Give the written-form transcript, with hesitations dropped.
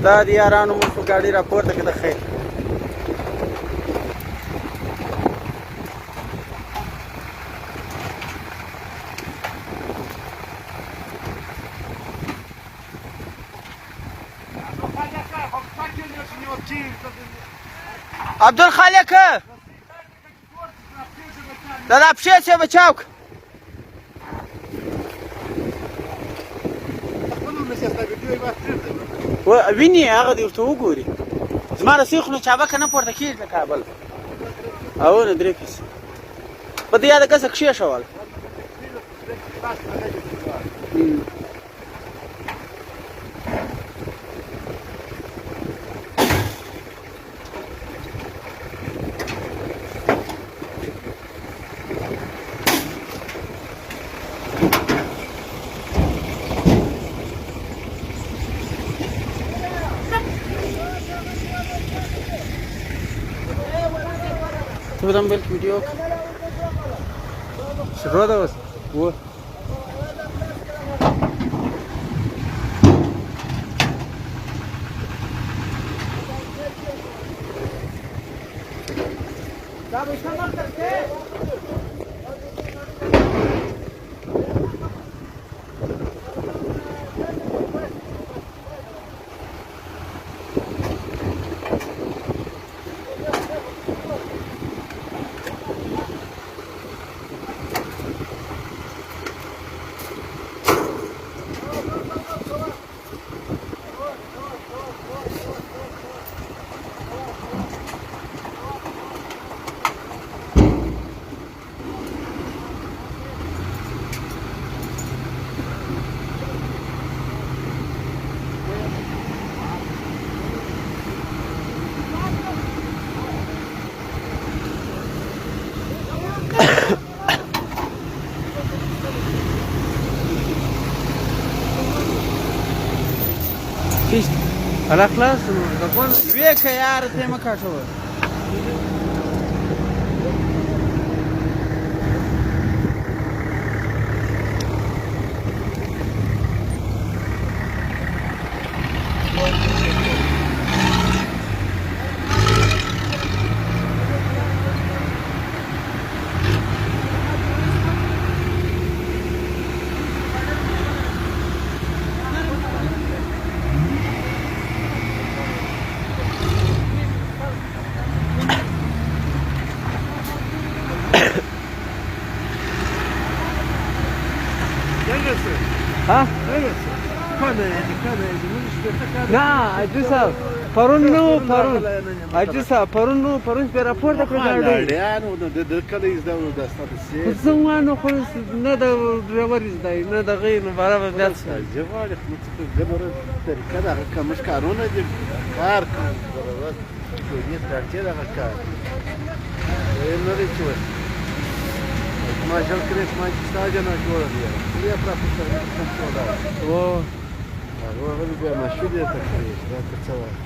دا د یارانو موږ خو ګاډي راپورته کړه د خیر. عبدالخالق دا دا پښې څه بچاو که. ویني هغه دې ورته وګوري. زما رسۍ خو نو چابکه نه پورته کېږي له کابل او نه درې پیسې په دې یاده کسه کښېښول. ته به دا موبایل کې ویډیو وکړه. شروع ده اوس. و هلا خلاص ځوان وې که یار ته مه کاټوه. ها نه حاجي صاحب پرون نو پرون حاجي صاحب پرون نو پرون شپه راپورته کړو ګاډۍ. لاړیانو نو د کله یې زده و دا ستا د سې زه وانه خو نه د ډرایور زده نه د غي نو برابر بیا څه زه غواړم خو څه ګبره طریقه ده هغه کمش کارونه دي کار کوم برابر ټولې تړتیا دغه کار نه دی چې وس ما ژر کړې ما چې ستا جنا جوړه دی بیا پر پښتو و هغه بیا مشهور دی ته کړې دا څه وایي.